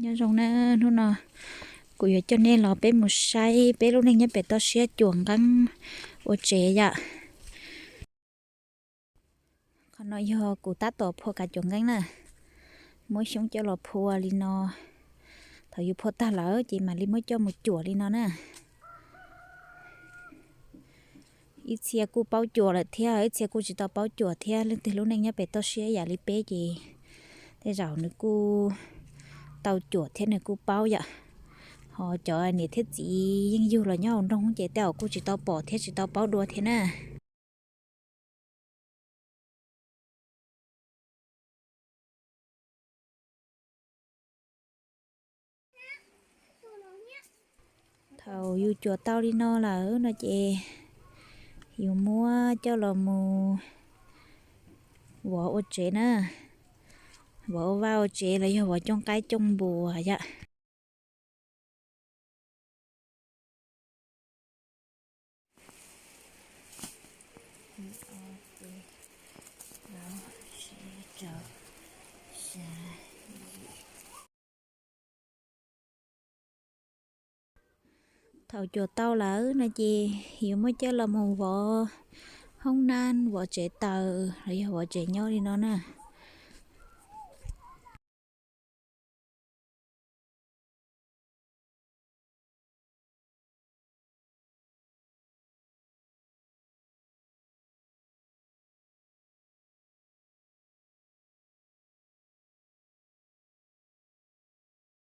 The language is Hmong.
Nyob zoo na, hnub no kuv yuav coj nej los peb mus saib peb lub neej nyob pem toj siab cuam nqeeb ua tsev yom. Qhov no yog kuv tab tom phua kav cuam nqeeb na, muab xyoob coj los phua li no. Thaum yus phua tag lawm ces mam li muab coj mus cuam li no na. Ib txhia kuj paub cuam lawm thiab, ib txhia kuj tsis tau paub cuam thiab. Leej twg lub neej nyob pem toj siab yam li peb ces tej zaum nws kuj tau cuam thiab nws kuj paub yom. Ho cov niam thiab txiv yeej yug los nyob hauv nroog ces tej zaum kuj tsis tau pom thiab tsis tau paub dua thiab na. Thaum yus cuam tau li no lawm no ces yus muab coj los mus vov ua tsev na, vov ua vaj ua tsev los yog vov cooj qaib cooj npua yom. Thaum cuam tau lawm no ces yuav muab coj los mus vov hoob nab, vov tsev taws los yog vov tsev nyob li no na.